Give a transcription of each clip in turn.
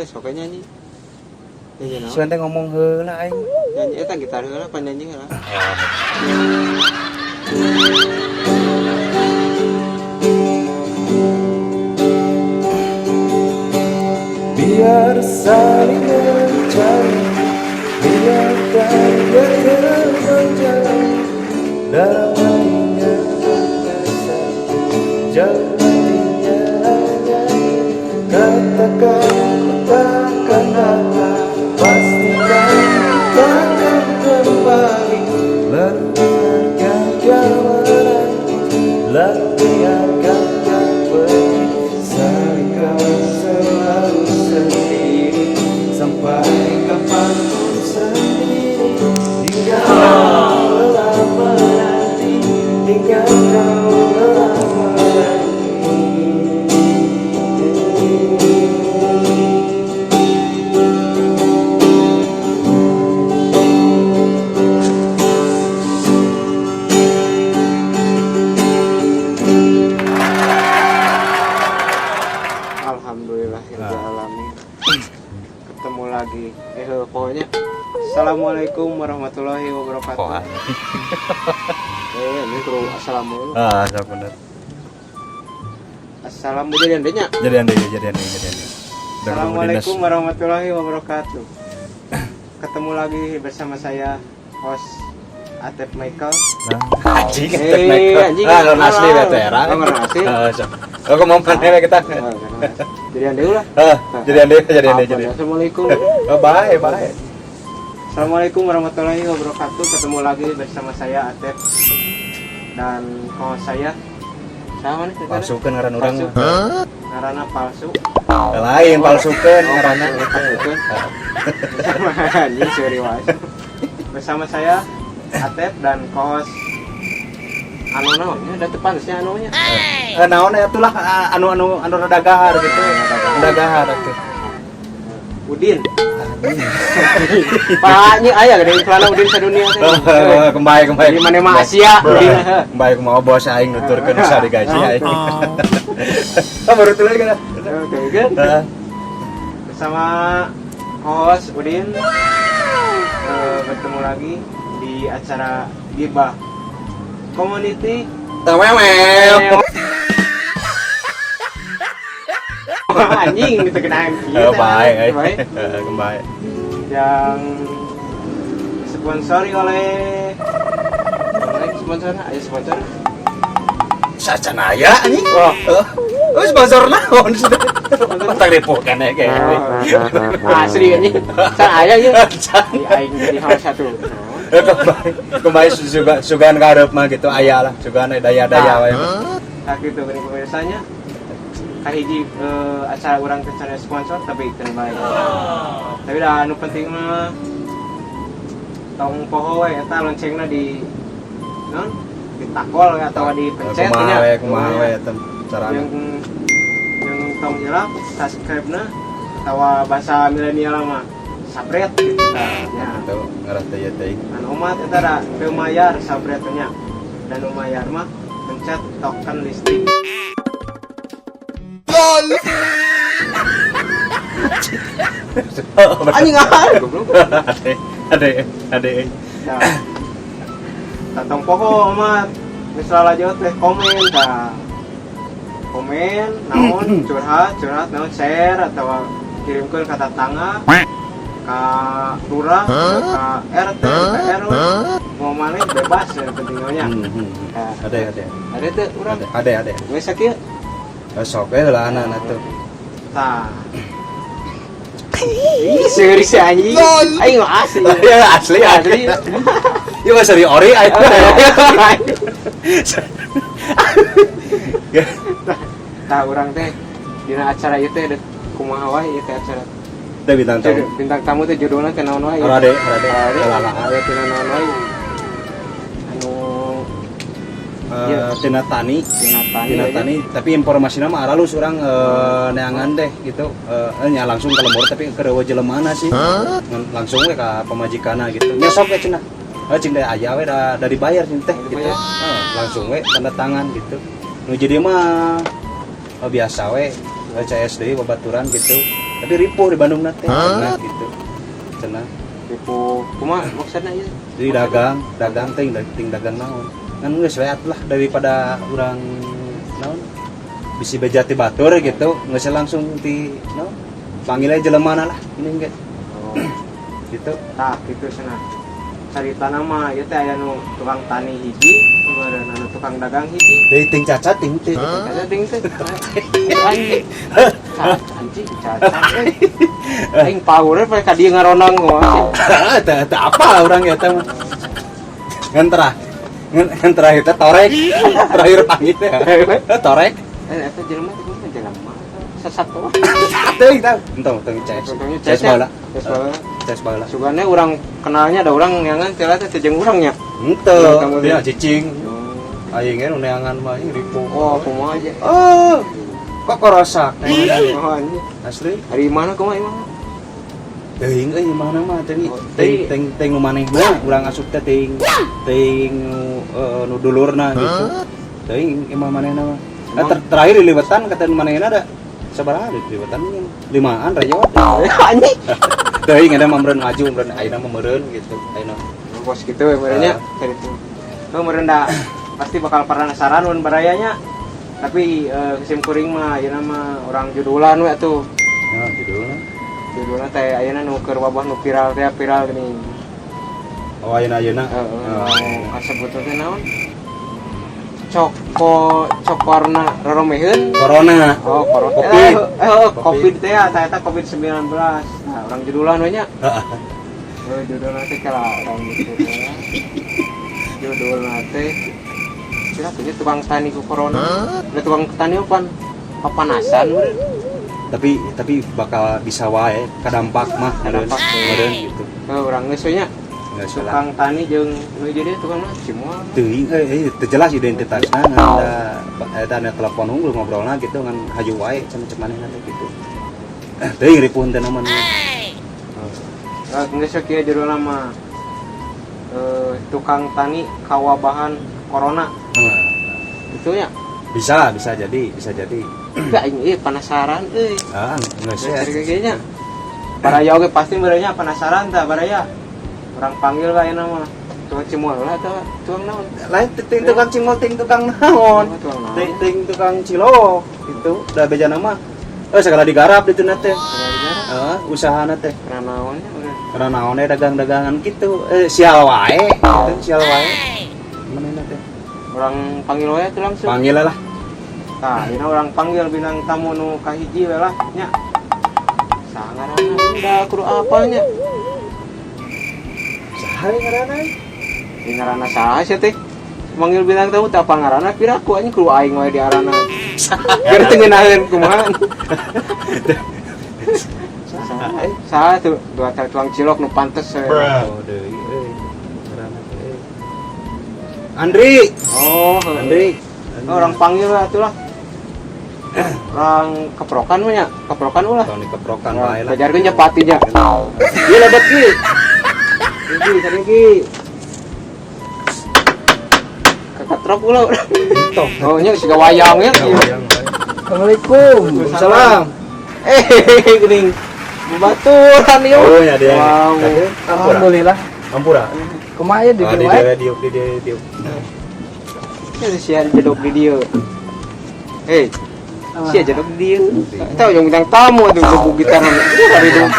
Sok nyanyi. Nyanyi naon? Sugan teh ngomong heula aing. Nyanyi eta gitar heula, pan nyanyi heula. Biar saling mencari, biarkan dia terbang jauh. Dalam hatinya hanya satu, jauh hatinya hanya. Katakan ku takkan datang, pastikan ku takkan kembali. Lalu biarkan dia menanti, lalu biarkan dia pergi. Saling kau selalu sendiri, sampai kapanpun sendiri. Hingga kau lelah menanti, hingga kau lelah menanti. Alhamdulillah alamin. Ketemu lagi. Pokoknya Assalamualaikum warahmatullahi wabarakatuh. Ini kudu assalamualaikum. Ah, siap bener. Assalamualaikum jadi andenya. Jadi ande, jadi ande, jadi ande. Udah ketemu Assalamualaikum dinas. Warahmatullahi wabarakatuh. Ketemu lagi bersama saya, host Atep Michael. Nah, anjing, Eh, Atep Michael. anjing. Ah, ngaran asli Halo. veteran. Oh, ngaran asli. Ah, sok. Oh, kok mau mana kita? Oh, jadi ande ulah. Ah, jadi ande, jadi ande, Apa, jadi. Assalamualaikum. Oh, bye, bye. Assalamualaikum warahmatullahi wabarakatuh. Ketemu lagi bersama saya Atep dan host saya. Siapa nih? Palsukeun ngaran urang Palsu. mah. Ngaranna palsu. Lain palsukeun Oh, ngaranna. Palsukeun. Bersama anjing suri wae. Bersama saya Atep dan co-host anu naonnya da teu pantasnya anunya. Eh, naon ya atulah, anu anu anu rada gahar gitu. Rada gahar atuh. Udin. Pak nya aya gede iklan Udin sadunia teh. Kembali, kembali. Di mana mah Asia Udin. Kembali kumaha bos aing nuturkeun usah digaji aing. Ah, baru tulis kan. Oke, kan? Heeh. Bersama host Udin, bertemu lagi di acara Gibah Community. Tewewel. Anjing gitu kena Eh, baik, baik. eh. Kembali. Yang disponsori oleh oleh sponsor, ayo sponsor. Sacan aya anjing. Wah. Oh, sponsor naon sudah. Patang ribu kan ya kayak. Asli anjing. San aya ya. Di aing jadi host satu. Kembali, kembali sugan sugan karep mah gitu aya lah, sugan daya-daya wae. Nah gitu gini pemirsanya. Kahiji acara urang teh can sponsor tapi keun bae. Tapi dah anu penting mah tong poho we eta loncengna di non ditakol atau dipencet Kumaha nya. we, kumaha we eta carana. Yang tong hilap subscribe na atau bahasa milenial mah sabret gitu tah ya. Itu ngarah teh ieu teh. Anu umat eta da teu mayar sabret nya dan nu mayar mah pencet token listrik. Anjing ah goblok. Ade, ade, ade. Nah, tah tong poho umat geus lalajo teh komen tah. Komen naon curhat curhat naon share atau kirimkeun ka tetangga, ka lurah, ka RT, ka RW, mau mana bebas ya pentingnya. Nah, Ade, ade. Ada teh urang. Ade, ade, ade. Geus sakieu. Eh, sok we heula anak tuh. Tah. Ih, seuri si anjing. Aing mah asli. Ya asli, asli. Ieu mah seri ori aing. Tah urang teh dina acara ieu teh kumaha wae ieu teh acara. Teh bintang tamu. Bintang tamu teh judulna teh naon wae? Rade, rade. Rade. Lala. Rade tina naon wae? Anu Eh, tina tani. Tina tani. Tina tani, tapi informasinya mah aralus urang neangan deh gitu. Nya langsung ke lembur tapi ke rewa jelemana sih. Ngan langsung we ka pamajikanna gitu. Nya sok we cenah. Cing teh aya we da dibayar cing teh gitu. Dibayar. Langsung we tanda tangan gitu. Nu jadi mah biasa we CS deui babaturan gitu. Tapi ripuh di Bandung teh, cenah gitu. Cenah. Ripuh kumaha maksudna ieu? Jadi dagang, dagang ting ting dagang naon. Kan geus we lah daripada urang naon bisi beja ti batur gitu, geus langsung ti naon. Panggil aja jelemana lah ini ge Oh, gitu. Tah gitu cenah. Carita nama ieu teh aya nu tukang tani hiji, meureun anu tukang dagang hiji. Deui ting cacat ting teh. Caca ting teh. Anjing. Caca anjing caca. Eh. Aing power we ka dieu ngaronang kumaha sih. Teu teu apa urang eta mah. Ngan terah. Ngan terakhir teh torek. Terakhir panggil teh. Torek. Eh, eta jelema teh kumaha jelema? Sesat tuh. Teuing tah. Entong tong CS. Contohnya CS baheula. CS baheula. CS baheula. Sugane urang kenalnya ada urang nyangan teh teh jeung urang nya. Henteu, Tamu dia teh. cicing. Aing ge nu neangan mah aing ripuh. Oh, kumaha aja. Oh, kok korosak? Oh, anjing. Asli. Hari mana kumaha imah? Teuing euy mana mah teuing Oh, teuing teuing. teuing teuing nu manehna urang asup teh teuing teuing nu nu dulurna gitu. Teuing imah manehna mah. Nah, terakhir di liwetan kata nu manehna da sabaraha di liwetan limaan rayot. Anjing. Teuing ada mah meureun maju meureun ayeuna mah meureun gitu. Ayeuna. Bos gitu we meureunnya cerita. Oh, meureun da pasti bakal penasaran mun barayanya. Tapi sim kuring mah ayeuna mah urang judulan we atuh. Ya judulna. Judulna teh ayeuna nu keur wabah nu viral teh viral geuning. Oh, ayeuna ayeuna. Heeh, nu kasebut teh naon? Coko cokorna roromeheun. Corona. Oh, corona. Covid. Eh, oh, Covid teh ya, eta Covid 19. Nah, urang judulan we nya. Oh, judulna teh kala urang gitu teh. Judulna teh kira tuh tukang tani ku corona. Udah tukang tani pan papanasan meureun. Tapi bakal bisa wae kadampak mah meureun. Kadampak. Meureun gitu. Oh, urang geus we nya. Geus lah. Tukang tani jeung nu jadi tukang mah cimol. Teuing euy teu jelas identitasna ngan da eta na telepon unggul ngobrolna gitu ngan hayu wae cenah cek manehna teh gitu. Teuing ripuh teh mah. Eh, geus we kieu judulna mah. Tukang tani kawabahan corona. Itu nya. Bisa, bisa jadi, bisa jadi. Enggak aing euy penasaran euy. Ah, geus Cari ya. kayaknya. Baraya oge pasti merenya penasaran tah baraya. Urang panggil lah ayeuna mah. Tukang cimol lah atau tukang naon? Lain ting tukang cimol ting tukang naon. Oh, tukang naon. Ting ting tukang cilok gitu. Da beja nama. Eh segala digarap ditu na teh. Heeh, usahana teh. Karena naonnya udah. Karena naonnya dagang-dagangan gitu. Eh sial wae, gitu, sial wae. Manehna teh? Urang panggil wae tuh langsung. Panggil lah. Tah, ini urang panggil bintang tamu nu kahiji we lah nya. Saha ngaranna udah kudu apal nya. Saha ngaranna? Di ngaranna saha sih teh? Manggil bintang tamu teh apa ngaranna piraku anjing kudu aing wae di arana. Biar teu ngeunaheun kumaha. Saha saha tuh dua tukang cilok nu pantes we. Oh, deui euy. Ngaranna teh euy. Andri. Oh, heuh. Andri. Oh, urang panggil lah atuh lah. Urang keprokan mah nya, keprokan ulah. Tong dikeprokan wae lah. Kejarkeun nya patinya. Ieu lebet ki. Ki, tadi ki. Kakatrok ulah. Tong. Oh, nya siga wayang ya. Wayang wae. Assalamualaikum. Salam. Eh, geuning. Bebaturan ieu. Oh, ya dia. Wow. Tadi Ampura. Alhamdulillah. Ampura. Kumaha ya di Ah, di dieu wae? dieu di dieu dieu. Ini sia jedok di dieu. Hei, sia jedok di dieu. Tahu yang bintang tamu tuh gebuk gitar. Dari dong.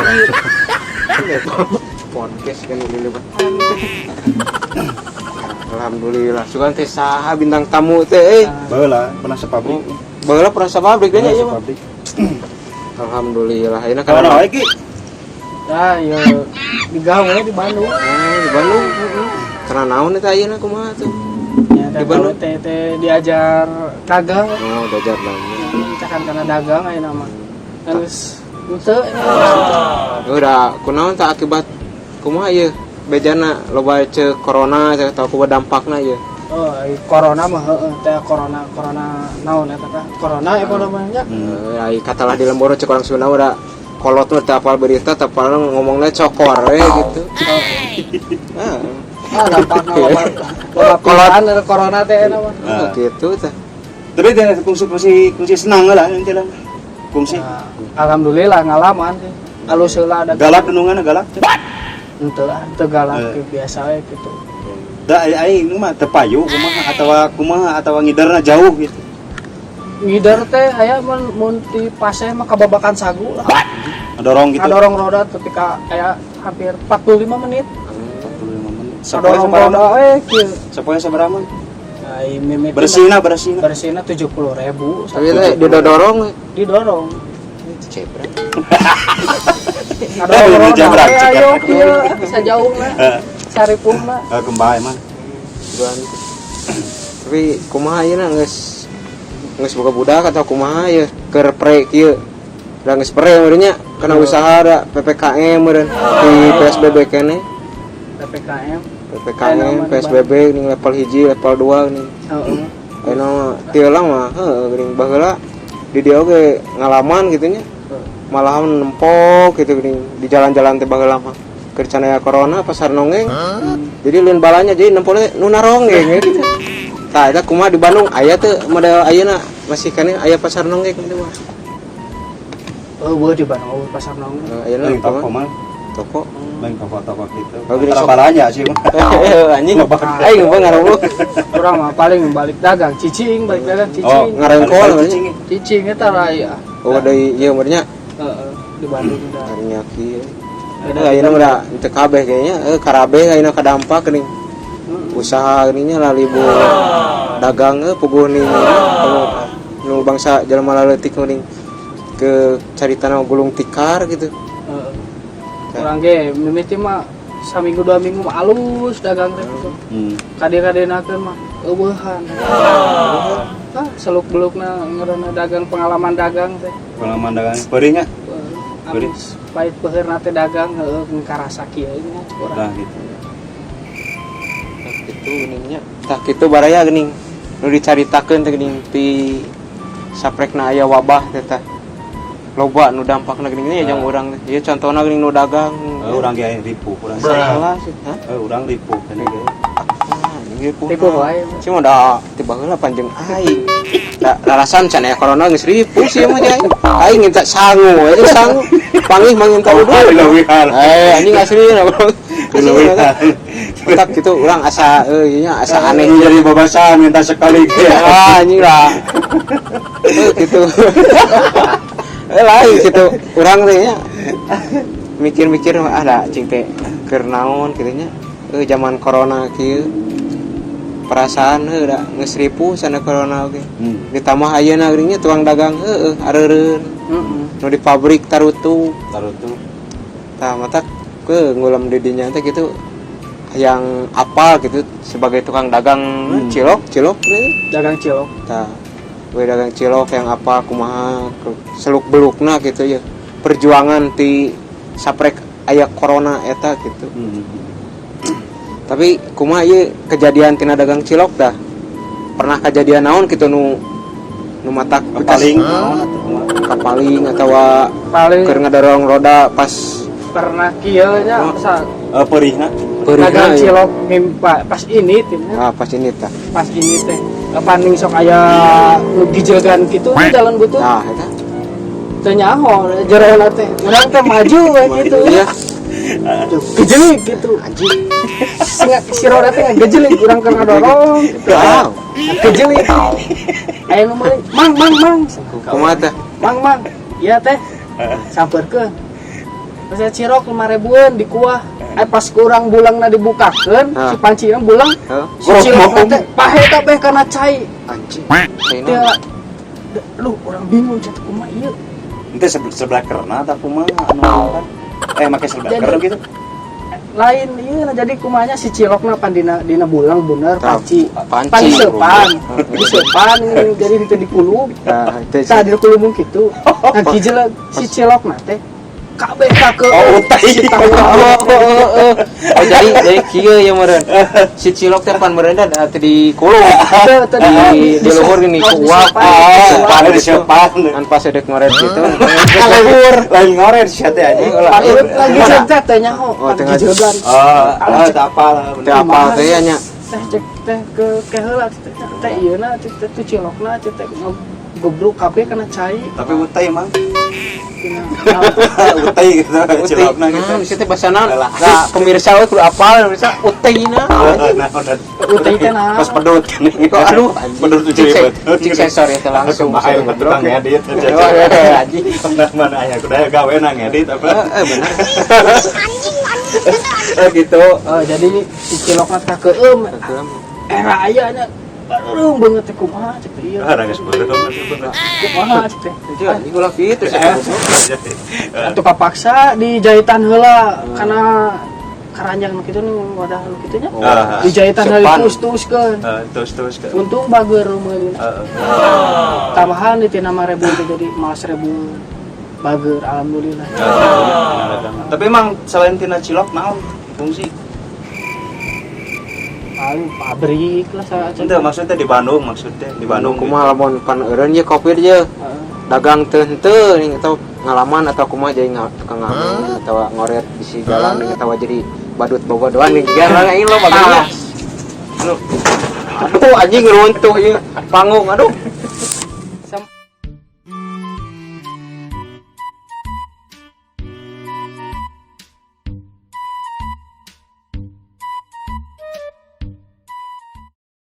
Podcast kan udah lewat. Alhamdulillah. Sugan teh saha bintang tamu teh euy. Baheula pernah sepabrik. Baheula pernah sapabrik nya Pernah ieu mah. sepabrik. Alhamdulillah. Ayeuna Kana kana wae ki? Nah, ya di gaung we di Bandung. Oh, di Bandung. Karena naon eta ayeuna kumaha tuh? Ya, Di Bandung? teh teh diajar dagang. Oh, diajar dagang. Cakan kana dagang ayeuna mah. Terus henteu. Udah, kunaon tak akibat kumaha ieu? Bejana loba ceuk corona ceuk tau kumaha dampakna ieu. Oh, ai corona mah heueuh teh corona corona naon eta teh? Corona eta namanya. Eh, ai katalah di lembur cek orang Sunda udah kolot mah teu apal berita teu apal ngomongnya cokor we gitu. Ah, Ah, dampakna loba loba pisan eta corona teh eta mah. ah, gitu teh. Tapi teh kungsi kungsi kungsi senang lah nanti lah. Kungsi. Nah, alhamdulillah ngalaman sih. Alus heula ada. Galak dunungan, galak. Henteu ah, teu galak, Eh. biasa we gitu. Da aing mah teu payu kumaha atawa ngiderna jauh gitu. Ngider teh aya mun mun ti Paseh mah ka Babakan Sagu lah. Ngedorong gitu. Ngadorong roda ketika aya hampir 45 menit. 45 menit. Sapoe Ngadorong sabaraha? roda eh kieu. Sapoe sabaraha mah? Ai mimiti. Bersihna, bersihna. Bersihna 70.000. Tapi teh didodorong. Didorong. Cebra. Ngadorong roda. Jabrak, Eh, ayo jabrak. kieu sajauhna. Eh, Saripuhna. Kembali mah. Bulan. Tapi kumaha ieu na, geus geus boga budak atau kumaha ieu keur pre kieu? Da geus pre meureun nya kana usaha da PPKM meureun di PSBB keneh. PPKM. PPKM, PSBB ning level 1, level 2 nih. Heeh. Ayeuna mah ti heula mah heueuh geuning baheula di dieu oge ngalaman gitu nya. Malahan nempok gitu geuning di jalan-jalan teh baheula mah. Keur can aya corona pasar nonggeng. Jadi lain balanya, jadi nempolnya nu naronggeng gitu. Tah, eta kumaha di Bandung, aya teu model ayeuna, masih keneh aya pasar nonggeng gitu mah? Oh, gua di Bandung euweuh pasar nonggeng. Ayeuna Lain toko kumaha? mah. Toko. Lain toko-toko gitu. Oh, gini Antara sok. balanya sih mah. Eh, anjing. Aing mah ngaruh. Urang mah paling balik dagang cicing, balik dagang Oh, cicing. Ngarengkol, balik namanya. cicing. Cicing eta raya. Oh, deui ieu meureun nya. Heeh, di Bandung udah. Harinya kieu. Ada. Eh, ayeuna mah da teu kabeh kayaknya, eh karabeh ayeuna kadampak geuning. Usaha geuning nya lalibur dagang puguh ning nu bangsa jelema laleutik geuning ke caritana gulung tikar gitu. Heeh. Urang ge mimiti mah saminggu 2 minggu mah alus dagang teh gitu. Kade-kadenakeun mah euweuhan. Ah, seluk belukna ngaranna dagang, pengalaman dagang teh. Pengalaman dagang perihnya. Heeh, abis pahit peuheurna teh dagang heueuh karasa kieu nya cek urang. Nah, gitu. Gitu geuningnya. Tah kitu baraya geuning. Nu dicaritakeun teh geuning ti saprekna aya wabah teh tah. Loba nu dampakna geuning nya jeung urang teh. Ieu contohna geuning nu dagang. Eh, urang ge ripuh, urang. Salah sih, hah? Eh, urang ripuh kan ge. Ah, ripuh. Ripuh wae. Sih mah da tiba heula panjang aing. Da larasan can aya corona geus ripuh sih mah aing. Aing minta sangu, aing sangu. Panggih mah minta Oh, udud. dileuwihan. Eh, anjing asli bro. Dileuwihan. Tetap gitu urang asa euy nya asa aneh. Aneh jadi babasan minta sekali ge. Ah, anjing lah. Eh, gitu. Eh, lain gitu. Urang teh nya mikir-mikir ah da cing teh keur naon kitu nya. Eh, zaman corona kieu perasaan heuh da geus ripuh sana corona oge. Ditambah ayeuna geuning nya tukang dagang heueuh areureun. Heeh. Nu di pabrik tarutup. Taruh tuh. Tah mata ke ngulam di dinya teh gitu yang apa gitu sebagai tukang dagang cilok cilok gitu. Dagang cilok. Tah, we dagang cilok yang apa kumaha seluk belukna gitu ya perjuangan ti saprek aya corona eta gitu. Tapi kumaha ieu kejadian tina dagang cilok dah, pernah kejadian naon gitu nu nu matak Paling naon atuh kumaha? Kapaling atau Paling keur ngadorong roda pas pernah kieu nya Oh. sa Eh, perihna. peurihna dagang ya. cilok mimpa pas ini timnya. Ah, pas ini tah. Pas ini teh paning sok aya nu gijegan kitu di jalan butut. Nah, eta. Teu nyaho jerona teh urang teh maju we gitu. Iya. Gejelik gitu. Anjing. Si roda teh ngagejelik urang keur ngadorong gitu. Wow. Gejelik aya nu meuli, "Mang, mang, mang." Kumaha teh? "Mang, mang, iya teh." Sampeurkeun. Pas cirok 5 ribuan di kuah. Eh, pas kurang bulangna dibukakeun, Ah. si pancina bulang, Hah? si cilok teh pahe kabeh kana cai. Anjing. Teh lu urang bingung cek kumaha ieu. Ente sebelah kerna atau kumaha anu kan? Eh, make sebelah kerna gitu. Lain ieu nah, jadi kumanya si cilokna pan dina dina bulang bener Tah, panci. panci. Pan disepan. Disepan jadi itu dikulub. Nah, itu Tah dikulub kitu. Nah, gijeleg si cilokna teh kabeh ka ke Oh, utai. si tahu. Oh. Oh, jadi kieu ya meureun. Si cilok teh pan meureun da teu dikulub. Teu teu Di luhur gini ku uap. Oh, Disepan gitu. disepan. Kan pas edek ngoret gitu. Luhur. Lain ngoret sia teh anjing. Pan lagi cek teh teh nyaho Oh, pan tengah- gijegan. Oh, ah, tak apa lah. Teu apal teh ya nya. Teh cek teh ke heula teh teh ieu na cek teh tu cilokna cek teh Goblok kabeh kana cai. Tapi utai emang. Tina. Utai gitu, cilokna gitu. Nah, di situ bahasa naon? Lah. Nah, pemirsa we kudu apal, pemirsa uteina. Nah, udah. Utai teh nah. Pas pedut. Kok aduh, Pedut tuh cik ribet. Cik sensor ya teh langsung. Bahaya mah tukang ngedit. Oh, anjing. Mana mana aya kudu aya gawe na ngedit apa. Eh, bener. Eh, gitu. Eh, jadi si cilokna teh kakeum. Era aya nya bareng banget teh, kumaha cek teh ieu. Ah, geus beureum atuh bener. Kumaha cek teh. Itu anjing ulah kitu sih. Atuh kapaksa dijahitan heula kana karanjang nu kitu nih, wadah nu kitu nya. Ah. Dijahitan heula, Sepan. tus-tuskeun. Eh, terus terus ke. Untung bager meulina. Heeh. Tambahan di tina 5.000 teh jadi 15.000, bager alhamdulillah. Tapi emang selain tina cilok naon fungsi? Paling pabrik lah saya. Itu maksudnya di Bandung, maksudnya di Bandung. Kumaha lamun pan eureun ye Covid ye? Dagang teu henteu nih atau ngalaman atau kumaha jadi tukang ngamen atau ngoret di si jalan nih atau jadi badut bobodohan nih juga orang aing lo bagusnya. Aduh, aduh anjing, runtuh ieu panggung, aduh.